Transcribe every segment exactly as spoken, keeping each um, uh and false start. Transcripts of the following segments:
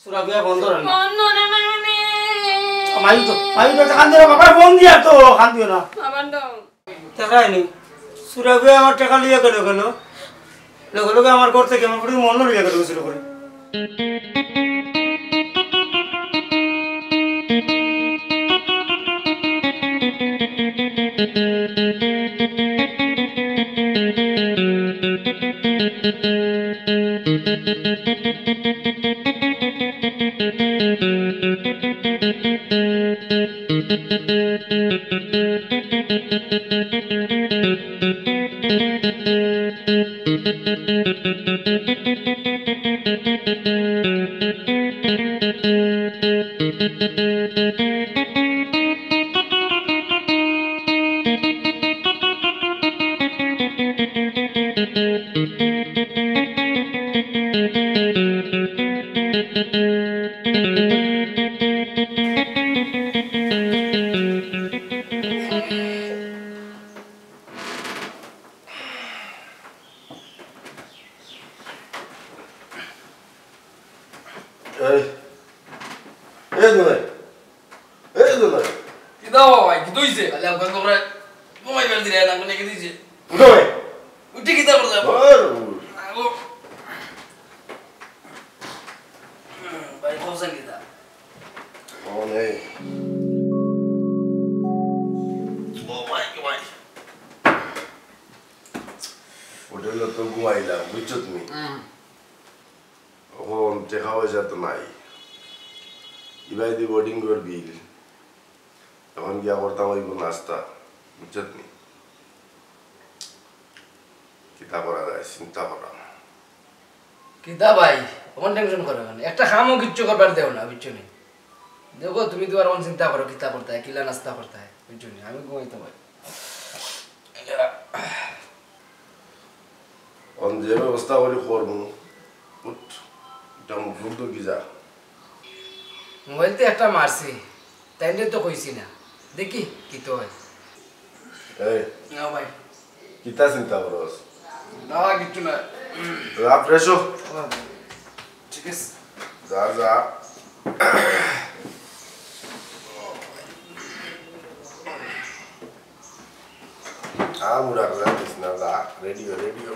সুরা বিয়া বন্ধ রে না। বন্ধ রে না রে। মাই তো, মাই তো কান দিও না, বাবার ফোন দিয়া তো কান দিও না। বাবার দাও। দেখায়নি। সুরা বিয়া আমার টাকা লিয়ে গেল, গেল। লগে লগে আমার ঘর থেকে আমার পুরো মন লিয়ে গেল চুরি করে। এই, এই দুলাই, এই দুলাই। কিতা বাবা ভাই, কিতা অইছে? খালি আপনার ঘরে ঘুমাই বের দিলে না, কোনে কি দিছে? উঠো ভাই। উঠে কিতা করতে হবে? ওর উঠ। আগো। হুম, ভাই, কবজান কিতা? ও নেই। ও ভাই, ও ভাই। হোটেলো তো ঘুমাইলাম, বুঝছো তুমি? হুম। অখন টেকা পয়সা তো নাই। ইবায় দি বোর্ডিং ঘর বিল। অখন গিয়া করতাম অইবো নাস্তা, বুঝছত নি? কিতা করা যায়, চিন্তা করা। কিতা ভাই, অমন টেনশন করো কেনে? একটা কামও কিচ্ছু করবার দেও না, বুঝছো নি? দেখো, তুমি তো আর অমন চিন্তা করো, কিতা করতায়, কিলা নাস্তা করতায়, বুঝছো নি? আমি ঘুমাইতাম ভাই। অন যে ব্যবস্থা করি করমু, উঠ, এটা মুখ ফুল তো কি যা। মোবাইল তো একটা মারছি, তাইলে তো কইছি না, দেখি কি তো হয়। এই, না ভাই। কিতা চিন্তা করস? না, কিচ্ছু না। যা, ফ্রেশ হ। ও, ঠিক আছে। যা, যা। আ, মুড়া করে দিস না, যা, রেডি হ, রেডি হ।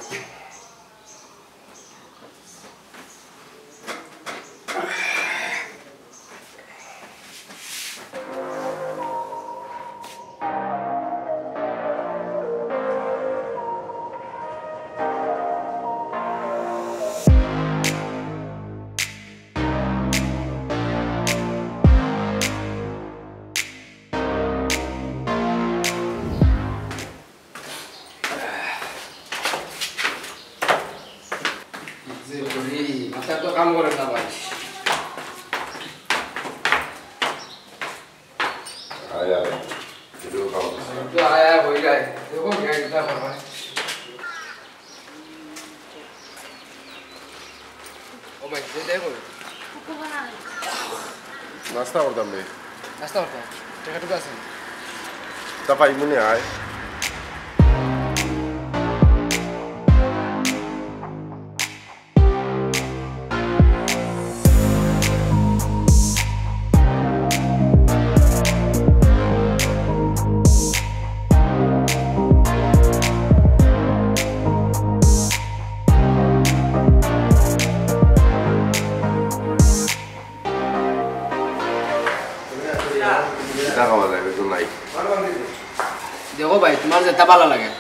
যে করি, মাথা তো কাম করে না ভাই। আয়, আয়। এটাও কাম করছে। তো আয়, আয়, হয়ে যায়। দেখো, গ্যাস দিতে পারবা। ও ভাই, যে দেখো। নাস্তা করতাম রে। নাস্তা করতাম। টাকা টুকা আছে? তা পাই মনে আয়। কিতা খাওয়া যায়, বেতন নাই। দেখো ভাই, তোমার যেটা ভালা লাগে।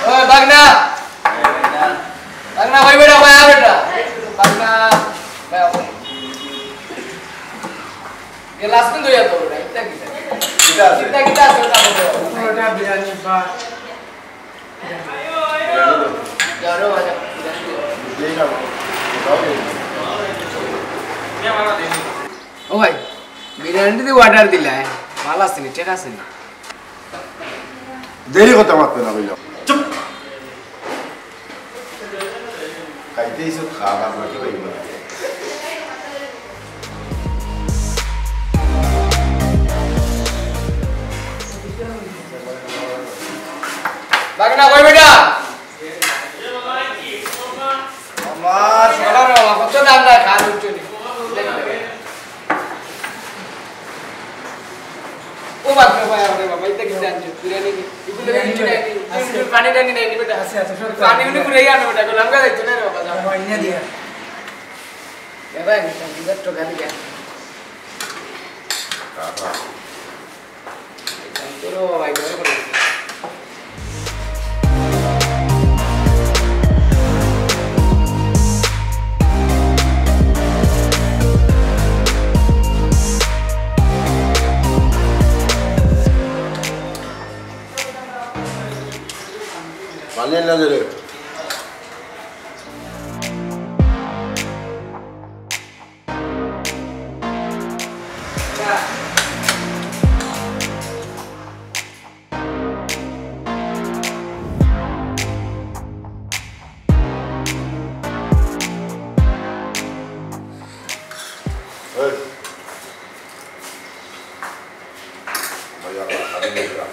ও, ভাগনা! ভাগনা, কই বেটা, কই আ বেটা? ভাগনা, ভাই, আ। গ্লাস কিন্তু ইয়া তো বেটা, ইটা কিতা? কিতা আছে? কিতা, কিতা আছে, ওটা বলো। ওটা বিরিয়ানি বা ও ভাই, বিরিয়ানি দি অর্ডার দিলা, হ্যাঁ? মাল আছে নি, ঠিক আছে নি? দেরি কথা মাতবে না, বুঝলাম। চুপ। খাইতে ইসব খা, বাদ বাকি পাইব না। বাগনা কই বেটা? বাহ, সকালে বাবা, কত দাম নাই, খাওয়া উঠছে নি। ও বাবা, বাবা, বাবা, এটা কি জানছো? বিরিয়ানি নি? এগুলো নি, বিরিয়ানি নি। পানি টানি নাই নি বেটা? আছে, আছে, সব পানি উনি ঘুরে আনো বেটা, গোলাম গা যাইতো না রে বাবা, যাও। বাবা, এনে দিয়া। বাবা, আমি তো বিরাট টোকা দিলাম। পানি এনে দে রে। এই। ভাই, আর পানি নিয়ে যা।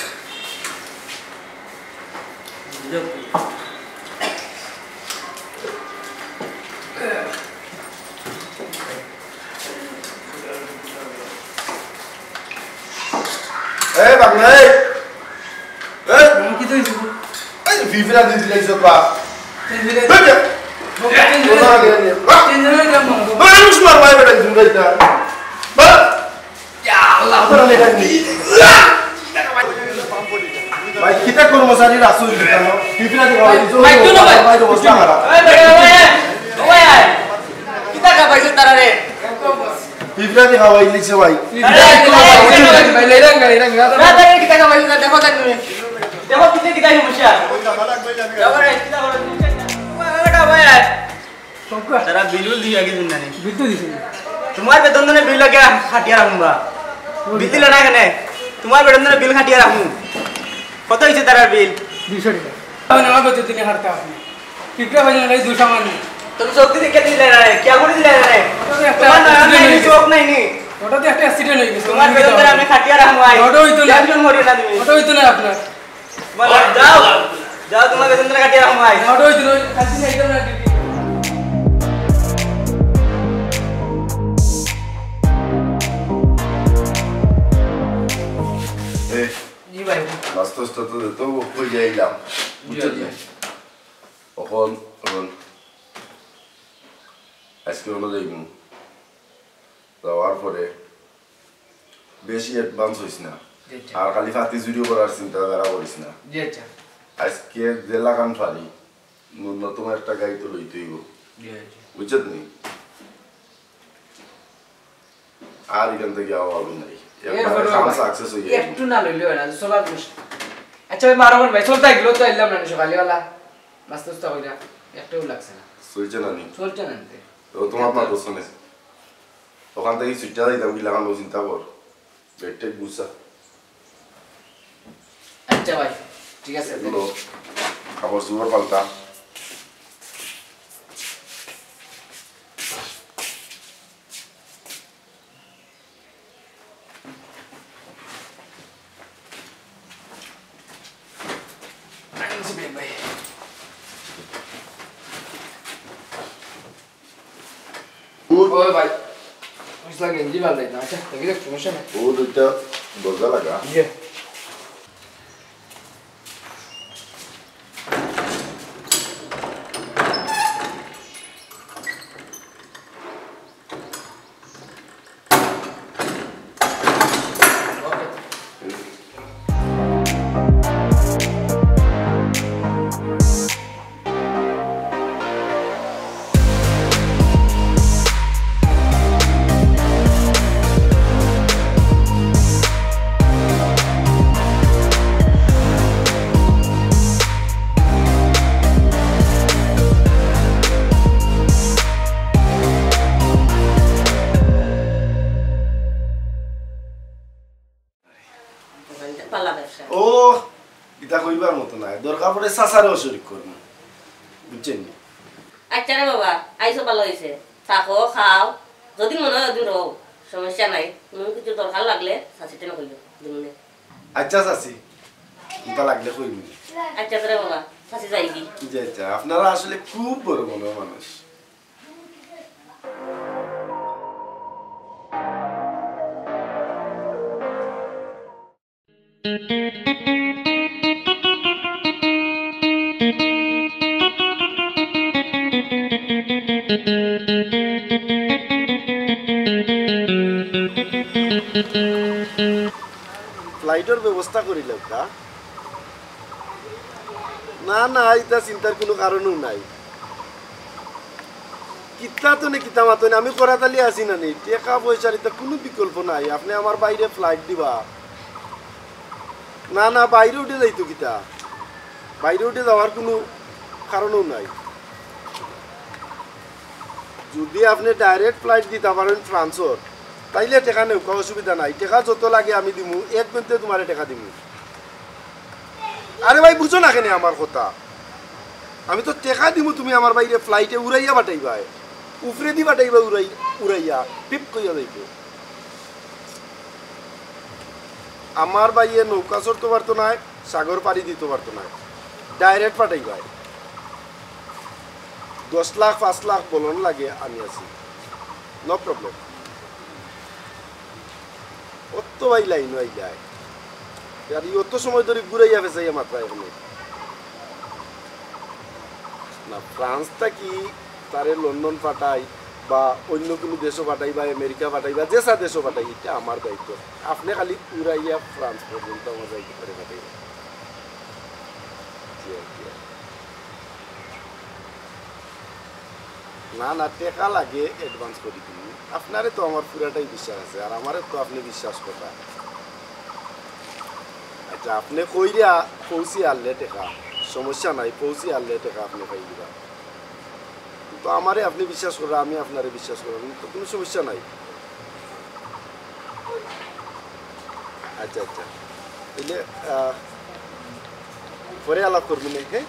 এ, বাংলা, এই। এ। আমি কি তো হইছি? এই, ফিফরা দিয়ে দিলে, এই সব বাপ। ফিফরা এই যে। বাপ। এই, আমি শুনলাম, ভাই, বেটা, শুনবে এটা। বাপ। ইয়া আল্লাহ, আপনারা লেখা নি। ভাই, কিতা কর্মচারী রাসুল কেন? পিঁপড়া দিয়ে খাওয়াই দিছো, ভাই, ভাই, অবস্থা খারাপ। ওই ভাই, ওই ভাই, ওই ভাই। কিতা খাওয়াইছো তারা রে? পিঁপড়া দিয়ে খাওয়াই দিছে ভাই। আরে, ভাই, ভাই, ভাই, ভাই, ভাই, ভাই, ভাই। না, তারা কিতা খাওয়াইছো, দেখো তাই তুমি। দেখো, কিতা, কিতা সমস্যা? দেখো রে, কিতা খাওয়াইছো? ওই, ওই, ওই, ওই। তারা বিল উল দিয়া গেছইন না নি? বিল তো দিছে। তোমার বেতন ধরে বিল লাগে কাটিয়া রাখুন বা। বিল দিলে না কেনে? তোমার বেতন ধরে বিল কাটিয়া রাখুন। কত হইছে তারার বিল? দুইশো টাকা। এখন আমার বেতন দিনে হারতে আপনি। পিঁপড়া বাজার নাই দুশো আমার নেই। তুমি চোখ দিয়ে দেখে দিলে না রে, খেয়াল করে দিলে না রে। ওটা তো একটা তোমার নাম accident নাই নি, হয়ে গেছে। চোখ নাই নি। ওটা তো একটা accident হয়ে গেছে। তোমার বেতন ধরে আমি কাটিয়া রাখুন ভাই। ওটা হইতো না। Tension করিও না তুমি। ওটা হইতো না আপনার। যাও, যাও, তোমার বেতন ধরে কাটিয়া রাখো ভাই। না, ওটা হইতো না, ওই খাসি না, একদম না, ডিউটি। এই, জি ভাই। নাস্তা টাস্তা তো দিত, কই যাইলাম? জি, বুঝছো জি। নি? অখন, অখন আজকে অনো যাইমু। যাওয়ার পরে বেশি advance হইস না। জি, আচ্ছা। আর খালি ফাতি চুরি করার চিন্তাধারা করিস না। জি, আচ্ছা। আজকে যে লাগান পারি, ন্যূনতম একটা গাই তো লইতে হইব। জি, আচ্ছা। বুঝছত নি? আর এখান থেকে আওয়া হবে নাই। এ, একবারে কাম success হয়ে যাবে। একটু না লইলে হয় না, চলার মুশকিল। আচ্ছা ভাই, মারো ভাই, চলতে গেল তো আইলাম না সকালবেলা। নাস্তা উস্তা কইরা, একটাও লাগছে না। চলছে না নি? চলছে না নিতে। তো তোমার মা তো শুনে। ওখান থেকে ছুটতে যাইতাম, কি লাগানো চিন্তা কর। বেড টেড গুছা। আচ্ছা ভাই, ঠিক আছে। এগুলো কাপড় চোপড় পাল্টা। ওই ভাই, বুঝলাম, গেঞ্জি বাদ দিতাম। আচ্ছা, দেখি দেখ, সমস্যা নাই। ও দুইটা দরজা লাগা। ইয়ে। পালা ব্যবসা। ও, ইটা কইবার মতো নায়। দরকার পড়ে চাচারেও শরিক করমু। বুঝছইন নি? আচ্ছা রে বাবা, আইছো ভালা অইছে। থাকো, খাও। যদি মনো অয় ওদিন রও, সমস্যা নাই। কুনু কিছু দরকার লাগলে চাচিরে কইও, দিমুনে। আচ্ছা চাচি, ইটা লাগলে কইমু। আচ্ছা রে বাবা, চাচি যাইগি। জি আচ্ছা, আপনারা আসলে খুব বড় মনর মানুষ। এটার ব্যবস্থা করিলাউক্কা। না, না, ইতা চিন্তার কুনু কারণও নাই। কিতা তো নে, কিতা মাতো নে, আমি করাতালি আছি না নি? টেকা পয়সার ইতা কুনু বিকল্প নাই। আপনে আমার বাইরে flight দিবা? না, না, বাইরে উঠে যাইতো কিতা? বাইরে উঠে যাওয়ার কুনু কারণও নাই। যুদি আপনে direct flight দিতা পারইন ফ্রান্সর, তাইলে টেকা নেউক্কা, অসুবিধা নাই। টেকা যত লাগে আমি দিমু, এক ঘন্টায় তুমারে টেকা দিমু। আরে ভাই, বুঝো না কেনে আমার কথা? আমি তো টেকা দিমু, তুমি আমার বাইরে flight-এ উড়াইয়া পাঠাইবায়, উপরেদি পাঠাইবা উড়াই, উড়াইয়া পিপ কইয়া যাইবো। আমার বাইয়ে নৌকা চড়তো পারতো নায়, সাগর পাড়ি দিতো পারতো নায়, direct পাঠাইবায়। দশ লাখ, পাঁচ লাখ বলন লাগে, আমি আছি, no problem। অত ভাই লাইনও আইলায়। আর ই অত সময় ধরি ঘুরাইয়া ফেসাইয়া মাতরা এখানো। না, ফ্রান্স থাকি তারে লন্ডন পাঠাই বা অন্য কুনু দেশো পাঠাই বা আমেরিকা পাঠাই বা যেসা দেশো পাঠাই, ইটা আমার দায়িত্ব। আপনে খালি উড়াইয়া ফ্রান্স পর্যন্ত আমার দায়িত্ব করে পাঠাইবা। জি, জি। না, না, টেকা লাগে advance করি দিমু। আপনারে তো আমার পুরাটাই বিশ্বাস আছে, আর আমারে তো আপনে বিশ্বাস করবা। আচ্ছা, আপনে কইরা পৌঁছি আনলে টেকা, সমস্যা নাই, পৌঁছি আনলে টেকা আপনে পাই দিবা। তো আমারে আপনে বিশ্বাস করবা, আমি আপনারে বিশ্বাস করলাম, তো কুনু সমস্যা নাই। আচ্ছা, আচ্ছা, তাইলে, আহ, পরে আলাপ করবো নে, হ্যাঁ?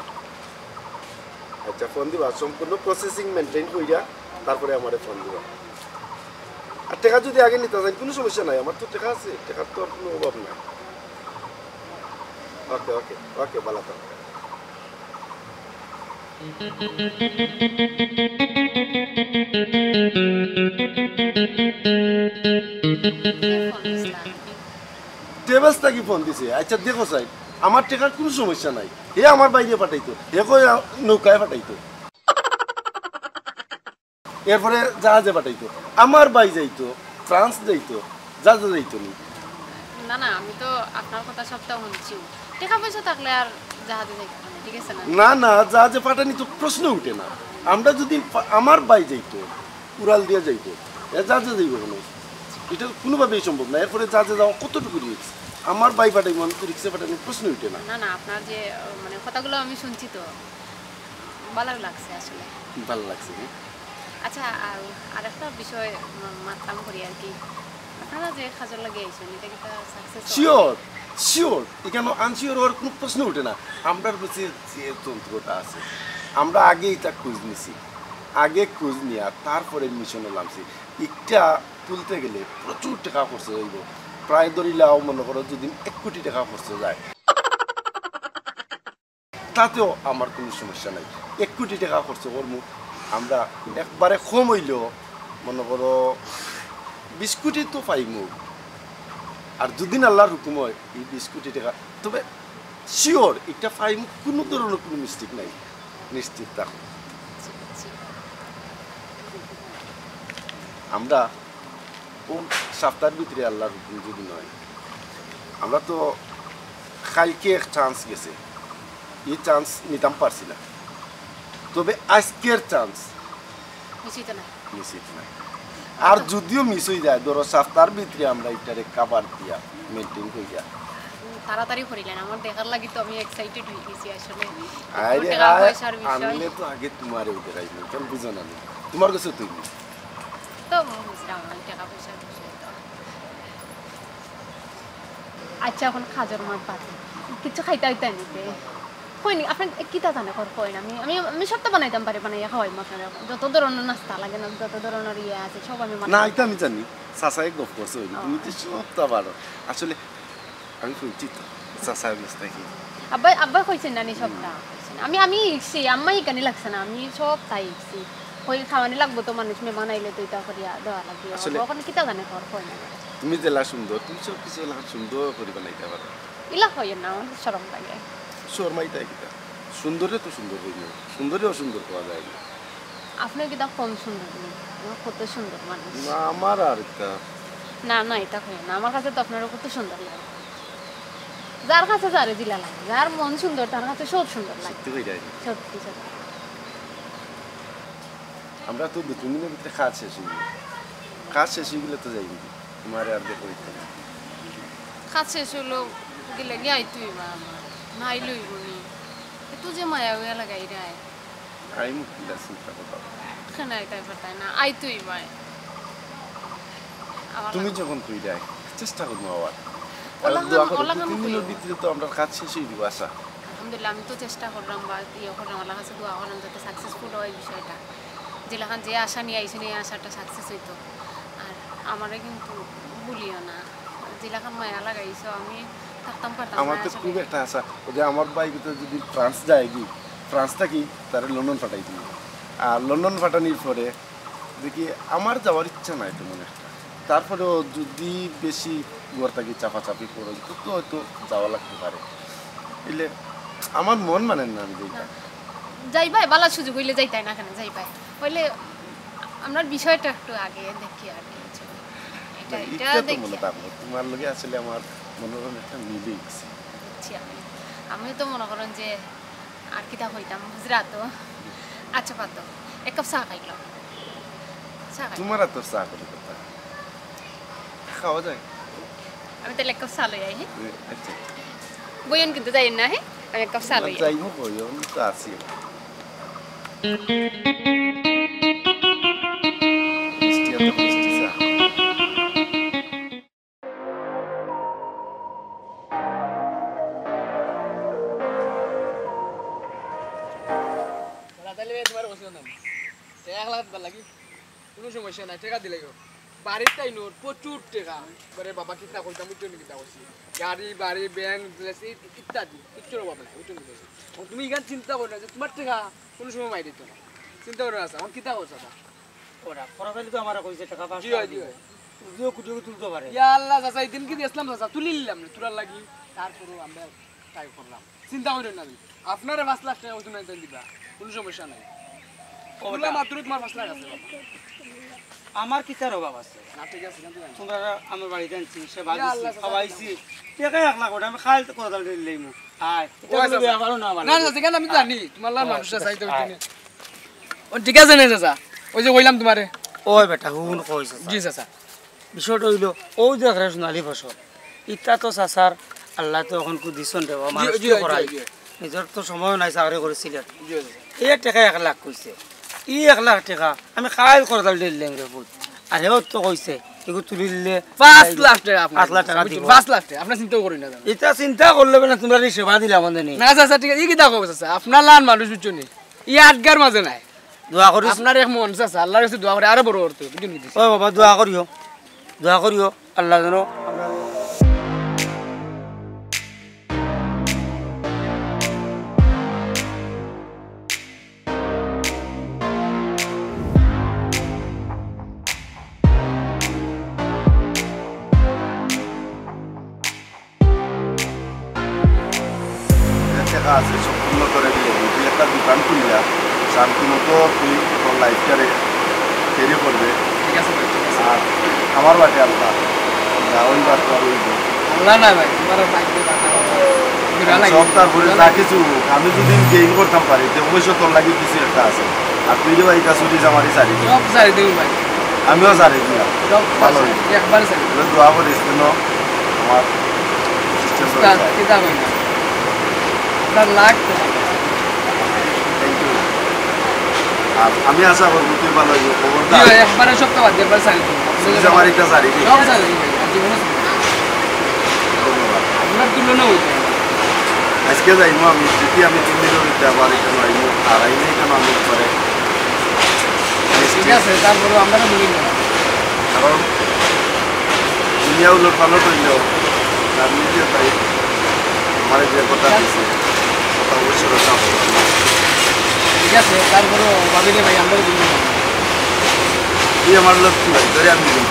আচ্ছা, ফোন দিবা, সম্পূর্ণ processing maintain কইরা তারপরে আমারে ফোন দিবা। আর টেকা যুদি আগে নিতা চাইন, কুনু সমস্যা নাই, আমার তো টেকা আছে, টেকার তো আর কুনু অভাব নাই। ওকে, ওকে, ওকে, ভালা থাকো। ট্রাভেলস থাকি ফোন দিছে। আচ্ছা, দেখো চাই, আমার টেকার কুনু সমস্যা নাই। হে আমার বাইরে পাঠাইতো, হে কয় নৌকায় পাঠাইতো। এরপরে জাহাজে পাঠাইতো। আমার বাই যাইতো, ফ্রান্স যাইতো, জাহাজে যাইতো নি। না, না, আমি তো আপনার কথা সবটা হুনছি। টেকা পয়সা থাকলে আর জাহাজে যাইতো না, ঠিক আছে না? না, না, জাহাজে পাঠানি তো প্রশ্ন উঠে না। আমরা যুদি পা-, আমার বাই যাইতো, উড়াল দিয়া যাইতো, এ জাহাজে যাইবো কেনে? ইটা কুনুভাবেই সম্ভব না। এরপরে জাহাজে যাওয়া কতটুকু risk? আমার বাই পাঠাইবো, আমি তো রিক্সে পাঠানির প্রশ্ন উঠে না। না, না, আপনার যে, আহ, মানে, কথাগুলো আমি হুনছি তো, ভালা লাগছে আসলে। ভালা লাগছে, হ্যাঁ? আচ্ছা, আর, আর একটা বিষয় মা-, মাততাম করি আর কি। আপনারা যে কাজর লাগি আইছেন, ইটা কিতা success অয়? Sure, sure। ইখানো unsure অওয়ার কুনু প্রশ্ন উঠে না। আমরার কাছে যে যন্ত্রটা আছে, আমরা আগে ইটা খোঁজ নিছি, আগে খোঁজ নিয়া তারপরে মিশনো লামছি। ইটা তুলতে গেলে প্রচুর টেকা খরচ অইবো, প্রায় ধরিলাও মনো করো যুদি এক কোটি টেকা খরচ যায়। তাতেও আমার কুনু সমস্যা নাই। এক কোটি টেকা খরচ করমু আমরা, একবারে কম অইলেও মনো করো বিশ কোটি তো পাইমু। আর যুদি আল্লার হুকুম অয়, ই বিশ কোটি টেকা, তবে sure ইটা পাইমু, কুনু ধরনর কুনু mistake নাই, নিশ্চিত থাকো। আমরা অউ সাপ্তার ভিতরে আল্লার হুকুম যুদি নয়, আমরা তো কাইলকে এক chance গেছে, ই chance নিতাম পারছি না, তবে আইজকের chance নিশ্চিত না। নিশ্চিত না। আর যুদিও miss অই যায়, ধরো সাপ্তার ভিতরে আমরা ইটারে cover দিয়া, maintain করিয়া। উম, তাড়াতাড়ি করিলেন, আমার দেখার লাগি তো আমি excited অই গেছি আসলে। আরে, টেকা পয়সার বিষয়। আনলে তো আগে তুমারেউ দেখাইমু, কেনে বুঝো না নি? তুমার কাছে তুই তো বুঝলাম, আমি টেকা পয়সার বিষয় তো। আচ্ছা, অখন কাজর মাত বাদ দেন। কিচ্ছু খাইতা অইতা নি তে? কইন, আপনে কিতা জানে কর কইন? আমি, আমি, আমি সবটা বানাইতাম পারি, বানাইয়া খাওয়াইমু আপনারে। যত ধরনর নাস্তা লাগে না, যত ধরনর ইয়ে আছে, সব আমি বানাই। না, ইটা আমি জানি। চাচায় গফ করছে অইলে, তুমি তো সবটা পারো। আসলে আমি হুনছি তো, চাচায় বুঝতে কি। আব্বায়, আব্বায় কইছইন না নি সবটা? আমি, আমি হিকছি, আম্মায় হিকানি লাগছে না, আমি সবটাই হিকছি। কই খাওয়ানি লাগবো তো, মানুষ মেহমান আইলে তো ইটা করিয়া দেওয়া লাগে। আসলে অখন কিতা জানে কর কইন। তুমি যেলা সুন্দর, তুমি সব কিছু এলা সুন্দর করি বানাইতা পারো। ইলা কইন না, আমার শরম লাগে। শরমাইতায় কিতা? সুন্দরে তো সুন্দর অইবো, সুন্দরে অসুন্দর কওয়া যায় না। আপনে কিতা কম সুন্দর নি? আমার কত সুন্দর মানুষ। না, আমার আর ইতা। না, না, ইতা কইন না, আমার কাছে তো আপনারে কত সুন্দর লাগে। যার কাছে যারে জিলা লাগে, যার মন সুন্দর, তার কাছে সব সুন্দর লাগে। সত্যি কইরা নি? সত্যি, সত্যি। আমরা তো দুই তিন দিনের ভিতরে কাজ শেষ অইবো। কাজ শেষ অইগেলে তো যাইমু। তুমারে আর দেখা অইতো না। কাজ শেষ অইলো, গেলে গিয়া আইতে অইবো আমার। না আইলে অইবো নি। এত যে মায়া অইয়া লাগাইরায়। আইমু কিলা চিন্তা করতাম। কেনে আইতায় পারতায় না? আইতে অইবো। আমার তুমি যখন কইরায়, চেষ্টা করমু আবার। ওলা আর দোয়া খান, করো, ওলা দুই খান তিন দিনের কইও। ভিতরে তো আমরার কাজ শেষ অইযিবো, আশা। আলহামদুলিল্লাহ, আমি তো চেষ্টা কররাম বা ইয়ে কররাম, আল্লার কাছে দোয়া কররাম যাতে successful অয় বিষয়টা। যেলাখান যে আশা নিয়া আইছইন, এই আশাটা success অইতো। আর আমারে কিন্তু ভুলিও না, যেলাখান মায়া লাগাইছো, আমি থাকতাম পারতাম না আমার তো আসলে। খুব একটা আশা, ওই যে আমার ভাই তো যদি ফ্রান্স যায়গি, ফ্রান্স থাকি তারে লন্ডন পাঠাই দিমু। আর লন্ডন পাঠানির পরে দেখি, আমার যাওয়ার ইচ্ছা নাই তেমন একটা। তারপরেও যদি বেশি ঘর থাকি চাপাচাপি করে, তো, তো হয়তো যাওয়া লাগতে পারে। এলে আমার মন মানে না, আমি যাইতাম। যাইবায়, বালা সুযোগ অইলে যাইতায় না কেনে, যাইবায়। অইলে আমরার বিষয়টা একটু আগে দেখি আর কি, বুঝছো? এটা, না, এটা ইটা তো দেখি। মনে থাকবো, তুমার লগে আসলে আমার মনোরম একটা মিল অইগেছে। বুঝছি আমি। আমিও তো মনে করইন যে আর কিতা কইতাম, বুঝরা তো। আচ্ছা, বাদ দেও। এক কাপ চা খাইলাম। চা খাই। তুমার তো চা করে কথা। খাওয়া যায়? আমি তাইলে এক কাপ চা লই আই, হ্যাঁ? এ, আচ্ছা। বইন কিন্তু যাইন না, হ্যাঁ? আমি এক কাপ চা না, লই আই। যাইমু কই, আমি তো আছি। মিষ্টি এত মিষ্টি চা। তাইলে ভাই, তুমার বসে না। এক লাখ লাগি। কুনু সমস্যা নাই, টেকা দিলাইও। বাড়ির তাই নোট, প্রচুর টেকা। আরে বাবা, কিতা কইতাম, বুঝছো নি কিতা কইছি? গাড়ি, বাড়ি, ব্যাংক, ব্যালেন্স, ই-, ইত্যাদি, কিচ্ছুর অভাব নাই, বুঝছো নি কিতা কইছি? ও, তুমি ইখান চিন্তা করো না যে তুমার টেকা কুনু সময় মাইর দিতো না। চিন্তা করো না, আচ্ছা, অখন কিতা করছো, আচ্ছা? ওরা, খরচ অইলে তো আমারে কইছে টেকা পাঁচ জি লাখ অয়, জি দিবো। অয়। যদিও কোটি কোটি তুলতে পারে। ইয়া আল্লাহ, চাচা, ইদিন কি দিছলাম, চাচা? তুলি নিলাম নি, তুলার লাগি। তারপরেও আমরা তাই করলাম। চিন্তা করিও না, আপনারে পাঁচ লাখ টেকা অইতো না, দিবা, কুনু সমস্যা নাই। ও তুলা বেটা। মাত্র তুমার পাঁচ লাখ আছে, বাবা। আমার কিতার অভাব আছে? না, ঠিক আছে, কিন্তু না। তুমরারে আমার বাড়িত আনছি, সেবা ইয়া দিছি, আল্লাহ, খাওয়াইছি। টেকা এক লাখ ওটা আমি খাইল কোদাল দিলাইমু। আয়, ইটা ও কুনু চাচা। ব্যাপারও না আমার না, লাগি। চাচা, ইখান আমি আয়। জানি, তুমার লাখান ও, মানুষ ঠিক আছে, আছে, আয়। ও, ঠিক আছে নে, চাচা। ওই যে কইলাম তুমারে। ওই বেটা, হুন কইছে, জি, চাচা। বিষয়টা অইলো, অউ যে একটা সোনালী ফসল, ইটা তো চাচার আল্লায় তো অখন কু দিছইন রে, জি, মানুষ জি, তো জি, করাই। জি। নিজর তো সময় নাই, চাকরি করছিল। জি, জি। এই টেকা এক লাখ কইছে, ই এক লাখ টেকা আমি খাইল করতাল দিলাম রে পুত। আর হেও তো কইছে, এগু তুলিলে পাঁচ লাখ টেকা আপনার পাঁচ লাখ টেকা বুঝছেন? দিব। পাঁচ লাখ টেকা, আপনি চিন্তাও করেন না, জানো। ইটা চিন্তা করলে না, তুমরারে সেবা দিলাম, মানে নি। না, চাচা, ঠিক আছে, ই কিতা কও, চাচা? আপনার লান মানুষ, বুঝছো নি? ই আটগার মাঝে নাই। দোয়া করিস। আপনার এক মন, চাচা, আল্লার কাছে দোয়া করি, আরো বড় করতে, বুঝলেন কি? ও বাবা, দোয়া করিও, দোয়া করিও, আল্লাহ যেন আমরা টেকা আছে, সম্পূর্ণ করে দিয়ে দিবি। তুই একটা দোকান খুলিয়া শান্তি মতো তুই তোর লাইফটারে ক্যারি করবে। ঠিক আছে ভাই, ঠিক আছে। আর আমার বাটে আল্লাহ, যা ওই বাট তো আর ওই দিন। আল্লাহ না ভাই, তোমার ভাই যে বাটা বাটা। সব তারপরে যা কিছু হোক, আমি যদি গেইন করতাম পারি, তো অবশ্য তোর লাগি কিছু একটা আছে। আর তুই যে ভাই কাছে উঠি জামারি সারি দিবি। সব সারি দিবি ভাই। আমিও সারি দিলাম। সব ভালো হইছে। একবার সারি। দোয়া করিস যেন আমার উস্তাদ, কিতা কই না? আপনার লাখ তো। Thank you। আর আমি আশা করবো তুই ভালো হইবে, খবরদার। জি, একবারে সব তো বাদ, একবার সাইড দিন। তুমি যে আমার একটা সারি দিন। সব সাইড দিন, আর জীবনে সাইড দিন। ধন্যবাদ। আপনার তুলনা হইতে হবে। আজকে যাইমু আমি, যদি আমি তিন দিনের ভিতরে আবার এখানে আইমু, আর আইলে এখানে আমি পরে ঠিক আছে, তারপরে আমরা তো বলি না। কারণ দুনিয়া উলট পালট হইলেও তার নিজে তাই আমার যে কথা দিছে, কথা অবশ্যই রক্ষা করবো। ঠিক আছে, তারপরেও ভাবিলে ভাই, আমরা তো বলি না। তুই আমার লক্ষ্মী ভাই, তোরে আমি বলি।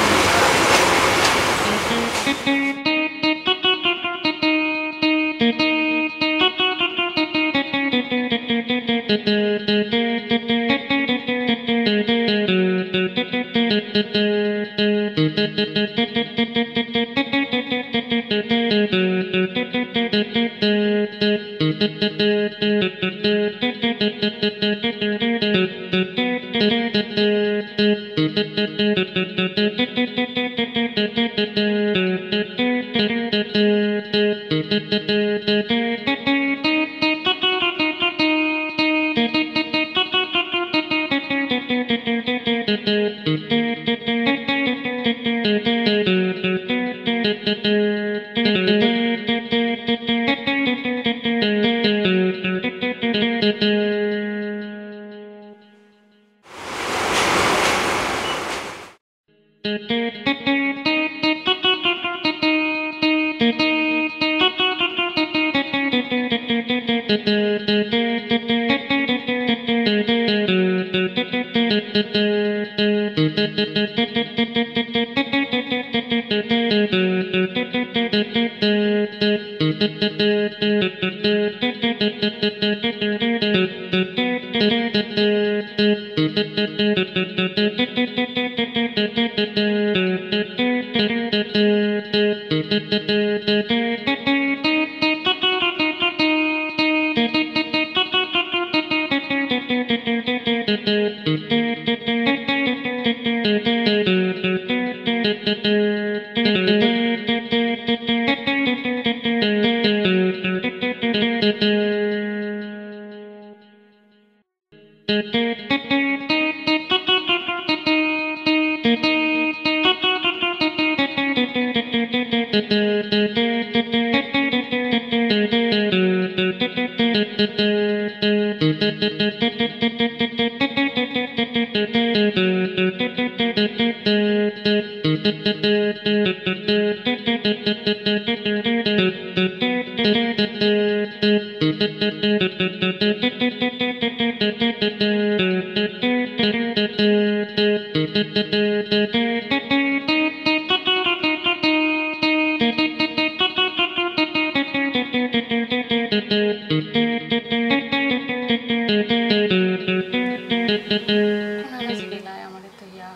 কোনানো যে গেলায় আমারে থইয়া?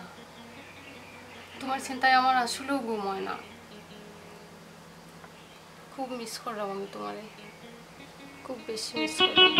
তোমার চিন্তায় আমার আসলেও ঘুম হয় না। খুব মিস করলাম আমি তোমারে, খুব বেশি মিস করলাম।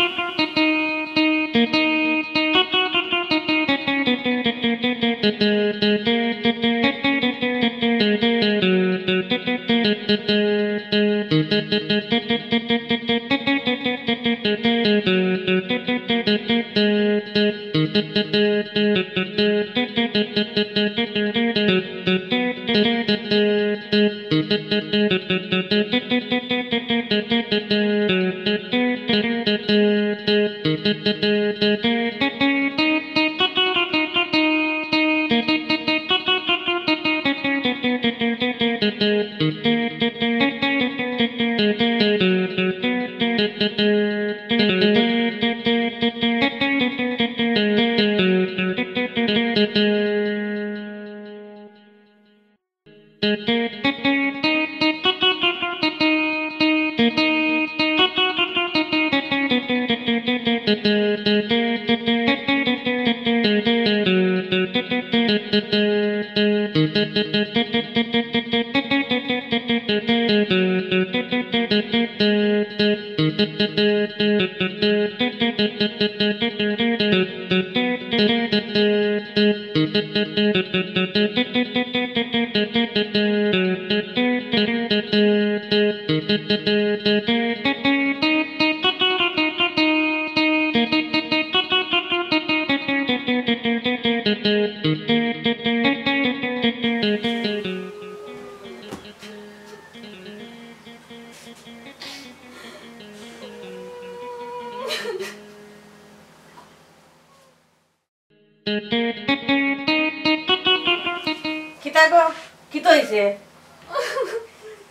কিতা গো? কিতা অইছে?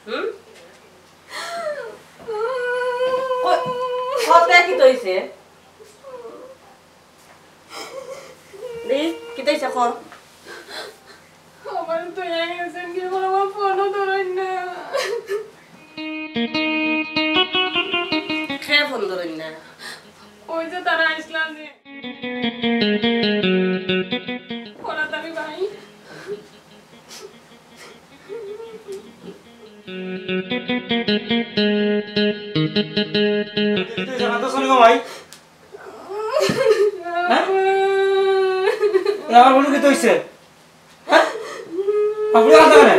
হুম? ক-, কথা কিতা অইছে? দি, কিতা অইছে ক? আমার তো এক গেছেন কি, আমার ফোনও ধরেন না। কে ফোন ধরেন না? ওই যে তারা আসলাম যে। ওরা তাহলে ভাই। তুই জানাতো শুনি গো ভাই? হ্যাঁ? এ আমার বন্ধু কিতা অইছে? হ্যাঁ? আপনি কান্দা কেনে?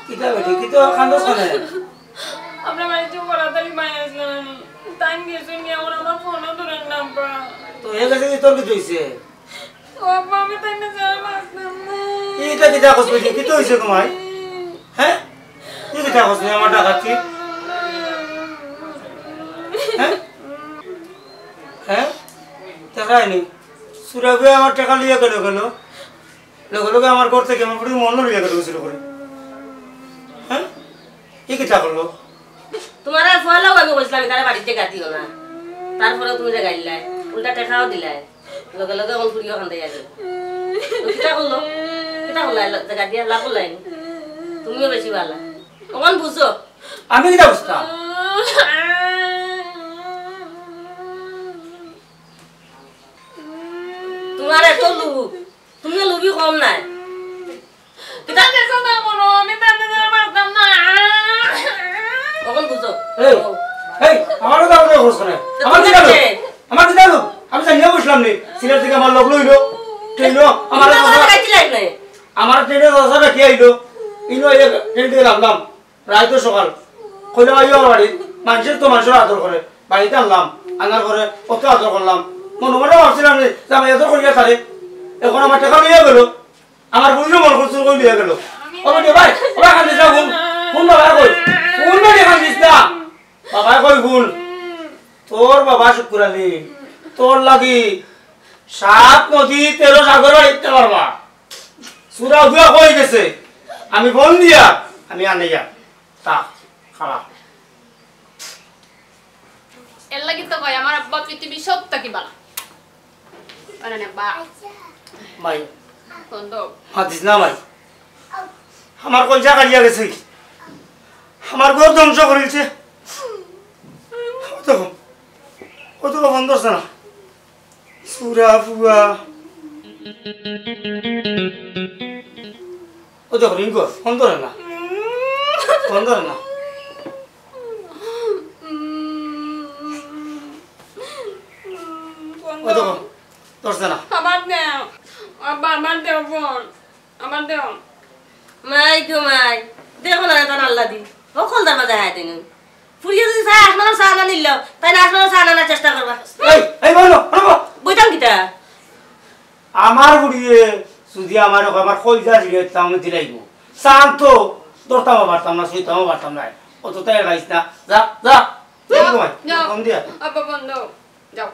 কিতা বেটি, কিতা কান্দস কেনে? আপনার বাড়িত বরাত আলী ভাই আছলা নানি? তাইন গেছইন গিয়া, অখন আমার ফোনও ধরের না আব্বা। তো হে গেছে কি, তোর কিতা অইছে? ও আব্বা, আমি তাইন ছাড়া বাঁচতাম না। ইটা কিতা কস বেটি, কিতা অইছে তুমার? হ্যাঁ? ই কিতা কস নি আমার ডাকাতি? হ্যাঁ? হ্যাঁ? টেকা আইনি। চুরা ভাই আমার টেকা লইয়া গেল, গেল। লগে লগে আমার ঘর থাকি আমার ফুড়ির মন লইয়া গেল চুরি করি। হ্যাঁ? ই কিতা করলো? তুমারে পয়লাউ আমি কইছলাম, তারে বাড়িত জাগা দিও না। তারপরেও তুমি জাগাইলায়, উল্টা টেকাও দিলায়। লগে লগে অখন ফুড়িও কান্দাইয়া গেল। তো কিতা করলো? কিতা করলা? জাগা দিয়া লাভ করলায় নি? তুমিও বেশি বালা। অখন বুঝো। আমি কিতা বুঝতাম? তুমার এত লোভ, তুমিও লোভী কম নায়। কিতা? কিতা দেখো না বলো, আমি তাইন ছাড়া বাঁচতাম না। অখন বুঝো। এই, এই, আমার কথা বলতে খোঁজ করে। তো আমার কিতা লোভ? আমার কিতা লোভ? আমি জানিয়া বসলাম নি। সিলেট থাকি আমার লগ লইলো, ট্রেনো, আমার কিতা কথা লাগাইছিলাম নি? আমার ট্রেনে দশ হাজার কি আইলো? ইনো আইয়া ট্রেন থাকি লামলাম। রাইত সকাল। কইলাম, "আইও আমার বাড়িত।" মানষে তো মানষর আদর করে। বাড়িত আনলাম। আনার পরে অত আদর করলাম। মনে মনে ভাবছিলাম যে, "জামাই আদর করিয়া তারে।" অখন আমার টেকা লইয়া গেল। আমার ফুড়িরও মন খুশ করি লইয়া গেল। ও বেটি, ভাই, ও ভাই, কান্দিস না, হুন। হুন বাবা, কই। হুন বেটি, কান্দিস না। বাবা, কই, হুন। তোর বাবা শুক্কুর আলী, তোর লাগি সাত নদী তেরো সাগর বাড়িতে পারবা। চুরা ফুয়া কই গেছে? আমি ফোন দিয়া, আমি আনিয়া। তা, খারাপ। এর লাগি তো কয়, আমার আব্বা পৃথিবীর সব থাকি বালা। আরে না, বা। মাই। বন্ধ। মাতিস না, মাই। আমার কলিজা কাড়িয়া গেছে। আমার ঘর ধ্বংস করিলছে। ও তো, ও তো বন্ধ হচ্ছে না। চুরা ফুয়া। ও দেখো, রিং কর, ফোন ধরে না। ফোন ধরে না। ও দেখো, ধরছে না। আবার দেও। আব্বা, আবার দেও ফোন। আবার দেও। মাই গো মাই, দেখো না, তান আল্লাহ দি। ও খোলদার মাঝে হায় দিন। ফুড়িয়ে যদি চায় আসমানর চান আনিল, তাইন আসমানর চান আনার চেষ্টা করবা। এই, এই বলো, বলো। বইতাম কিতা? আমার ফুড়িয়ে যদি আমারে কয়, আমার কলিজা ছিঁড়ি দিতাম, আমি দিলাইমু। চান তো ধরতামও পারতাম না, ছুইতামও পারতাম না। অত তাই গাইস না। যা, যা। যাও, যাও। ফোন দিয়া। আব্বা, বন্ধ। যাও।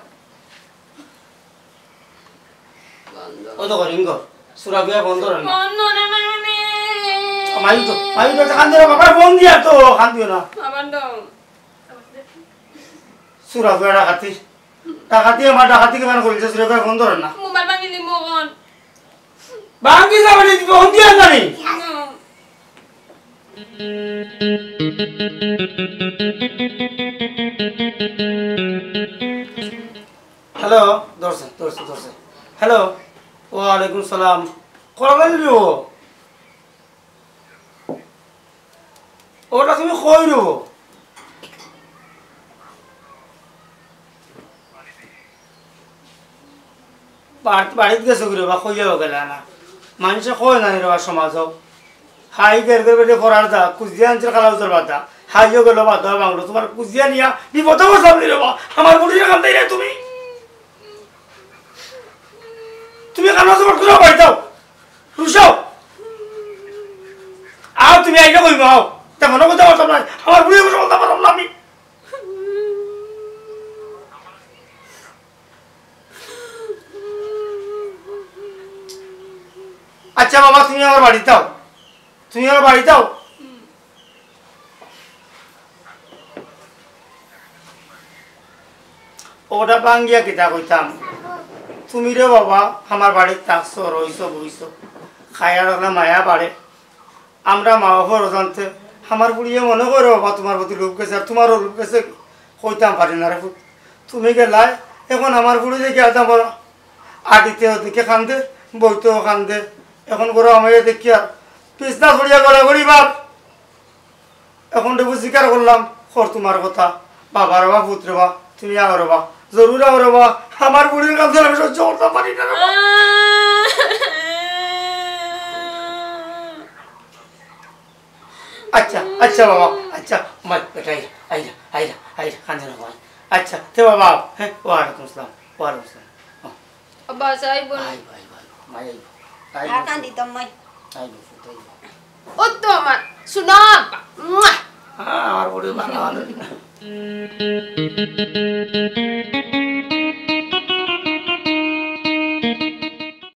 বন্ধ। ও তো করিম গো। চুরা ফুয়া বন্ধ রে না। বন্ধ রে না রে। মাই তো, মাই তো কান্দিও না, বাবা ফোন দিয়া তো, কান্দিও না। আবার দাও। চুরা ফুয়া ডাকাতি। ডাকাতি, আমার ডাকাতি কিমান করিছে, চুরা ফুয়া ফোন ধরে না। মোবাইল ভাঙিলি মোহন। ভাঙি যাবে নি, ফোন দিয়া জানি। হুম। হ্যালো, ধরছে, ধরছে, ধরছে। হ্যালো, ওয়ালাইকুম সালাম। করা গেল রে ও? ওটা তুমি কই রে ও? বাড়িত, বাড়িত গেছো কি রে বা, কইয়াও গেলা না। মানষে কয় না রে বা সমাজও। হাই গের গের বেটে পড়ার দা, কুজিয়া আনছিল কালা উজর বাদা। হাইও গেল বাদা বাংলো, তোমার কুজিয়া নিয়া বিপদে বসলাম রে বা। আমার বুড়ির কান্দাই রে তুমি। তুমি কান্না তোমার কুজা বাড়ি যাও। রুশাও। আর তুমি আইলে কইবো, আও। তা মনে করতে পারতাম না। আমার বুড়ি বসে বলতে পারলাম না আমি। আচ্ছা বাবা, তুমি আমার বাড়িত আও, তুমি আমার বাড়িত আও। ওটা ভাঙ্গিয়া কিতা কইতাম, তুমি রে বাবা আমার বাড়িত থাকছো, রইছো, বইছো, খাইয়া রাখলে মায়া বাড়ে। আমরা মা বাবার অজান্তে আমার বুড়িয়ে মনে করে বাবা তোমার প্রতি লোভ গেছে, আর তোমারও লোভ গেছে, কইতাম পারি না রে পুত। তুমি গেলায়, এখন আমার বুড়ি দেখি আদাম আটিতে ওদিকে কান্দে, বইতেও কান্দে। এখন করে আমায় দেখি আর পিছনা ছড়িয়া গড়াগড়ি বাপ। এখন দেখো স্বীকার করলাম, কর তোমার কথা, বাবা রে বা, পুত রে বা, তুমি আও রে বা। জরুর আও রে বাবা, আমার বুড়ির কান্দন আমি সহ্য করতাম পারি না রে বাবা। আচ্ছা, আচ্ছা বাবা, আচ্ছা, মাই, বেটা, আইরা, আইরা, আইরা, আইরা, কান্দে না ভাই। আচ্ছা, তে বাবা, হ্যাঁ, ওয়ালাইকুম আসসালাম, ওয়ালাইকুম আসসালাম। ও, আব্বা, আচ্ছা, আইবো না। আইবো, আইবো, আইবো, মাই আইবো, আইবো। আর কান্দিতাম মাই। আইবো, আইবো। ও তো আমার, শুনো আব্বা। মুয়া। হ্যাঁ, আমার বুড়ি বাবা ভালো।